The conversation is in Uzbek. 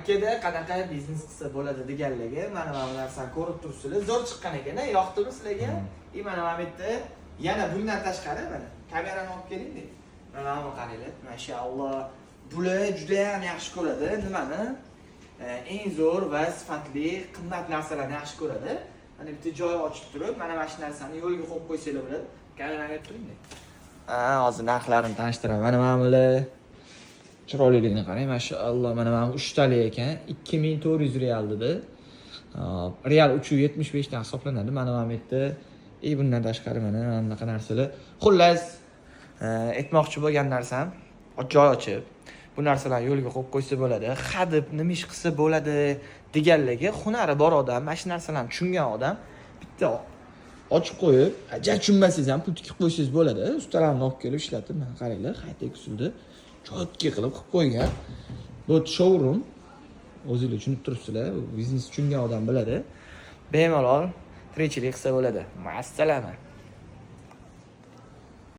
Makkada qanaqa biznes qilsa bo'ladi deganligi, mana bu narsani ko'rib turibsizlar. Zo'r chiqqan ekan, a? Yoqdimi sizlarga? Hmm. И mana bu yerda yana bundan tashqari, mana kamerani olib keling de. Mana bu, qaranglar, mashalloh. Bular juda ham yaxshi ko'radi nimani? Eng zo'r va sifatli, qimmat narsalarni yaxshi ko'radi. Mana bitta joy ochib turib, mana shu narsani yo'lga qo'yib qo'ysanglar bo'ladi. Kamerani berib turing. Ha, hozir narxlarini tanishtiraman. Mana bular chiroyliligini qarang, mashalloh. Mana bu uchtalik ekan, 2400 real dedi. Hop, real 375 dan hisoblanadi. Mana bu yerda и bundan tashqari mana bunaqa narsalar. Xullas, aytmoqchi bo'lgan narsam, joy ochib, bu narsalarni yo'lga qo'yib qo'ysa bo'ladi. Hadeb nima ish qilsa bo'ladi deganligi, hunari bor odam, mana shu narsalarni tushungan odam bitta ochib qo'yib, ja tushunmasangiz ham pul tikib qo'ysangiz bo'ladi. Ustalarni olib kelib ishlatib, mana qaranglar, high-tech usulda чётко qilib qilib qo'ygan. Bu showroom, o'zinglar tushunib turibsizlar, bu biznes tushungan odam biladi. Bemalol tirikchilik qilsa bo'ladi. Massalama.